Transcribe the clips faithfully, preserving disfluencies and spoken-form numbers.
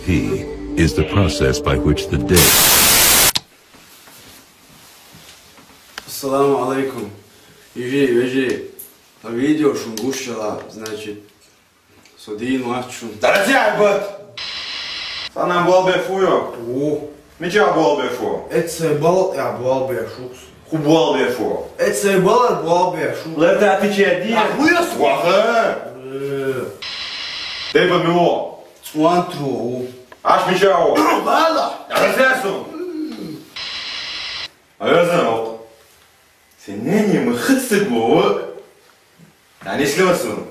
P is the process by which the day. Ассаламу алейкум. Йижарий, вежарий. А видео шуна гуш йола, значит, со дийна вац шуна. Дара цӀе бат! Санна болх беш ву хьо? Ву. Мичахь болх беш ву? Эццай бала тӀехь болх беш ву-кх со. ХӀун болх беш ву? Эццай бала болх беш ву. Лерта тиче дий? А, хуьйсу? Ваха! Э. Тайпа мила ву? ЦӀонтаро ву. Аш мичахь ву? Бала! Дара цӀе суна! Оза воккха. Сенненни ма хаза стаг ву. Таниш ма суна.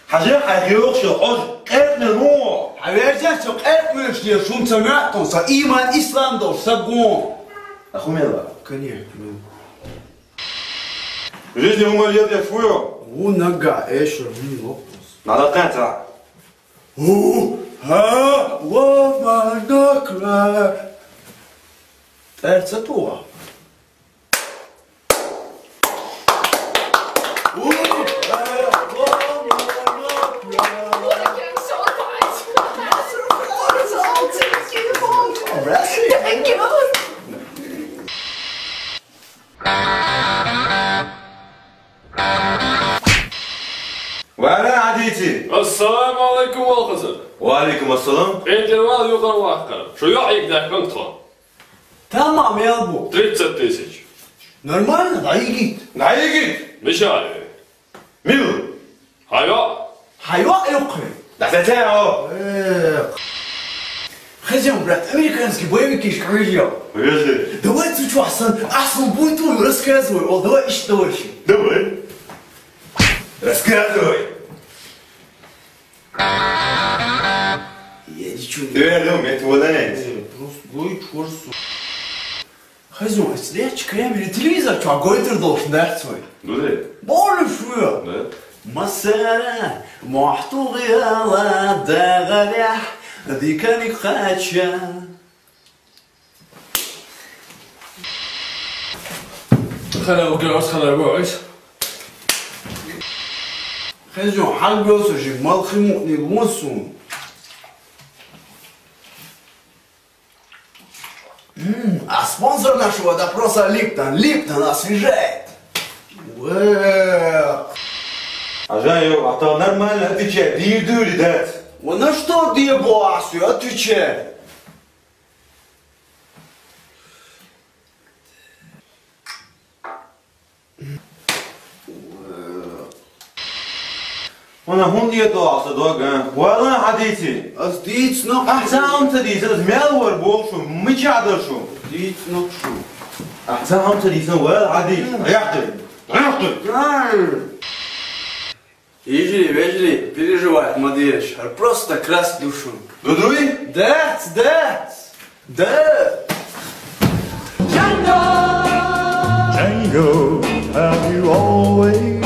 Хьажа, хьайн хьоьхуш йолу хьожа къеркъа мила ву? Хьан вежарий, со къеркъа муьлш деза, шуна ца моьтту, со ийман, ислам долуш стаг ву. А хӀун мел вара? Конечно, мел. Жизни хӀума летеш ву хьо? Ву наггахь эшар хӀума ло. Ма лакхе ца. Ху, ха, ва, ма, накра. ТӀера ца туху? Вара, Хьадийци! Ассаламу алейкум, Валхазар! Ва алейкум ассалам! Петер вал юкъара ваккхар. Шу йоӀ йигна даьккхина тхо. Тамам мел бу? Тридцать тысяч. Нормально, дӀайигийта. ДӀайигийта? Мичара? Мила? Хьан йоӀ? Хьан йоӀ юккъе? Да, да, да, о. Э. Хезем, брат, американский боевикашка хьоьжуьйту. Хьоьжуьйту. Давай цу чохь сан, ахьа сан буй ту, рассказывай, о, давай иштта давай ши. Давай. Рассказывай. Я ничего не... Э, ну, это вот, э. Э, просто гой, чёрт. Хаза, ас лечу камера, телевизор чохь гойтур долуш дац вай? Ду де? Болуш ву! Да? Масара, мохь тӀе гӀела, дагӀарехь, диканиг кхача. Хала уграс, хала уграс. Хаза, хьан гӀоьсу жи, малхи муъни лун сун. М, а спонсор нашего допроса Липтон. Липтон освежает. Уэ. Хьажа, йо, а то нормально отвечай, дийр дуьйли дац. Уэ на что, дебосы, отвечай. Вана хӀунда дӀадоьду аса дог, а? Вала, Хьадийци! Ас дийцина. Ахьа цхьа хӀума ца дийцина, ас мел вара боху шу, мичахь дара шу? Дийцина шу. Ахьа цхьа хӀума ца дийцина, вала, Хьадийци. М. Яхьтий! Яхьтий! Ай! Йижарий, вежарий, переживать ма дезаш, хӀара просто краст ду шуна. Ду дуй? Дац, дац! Да! Django, have you always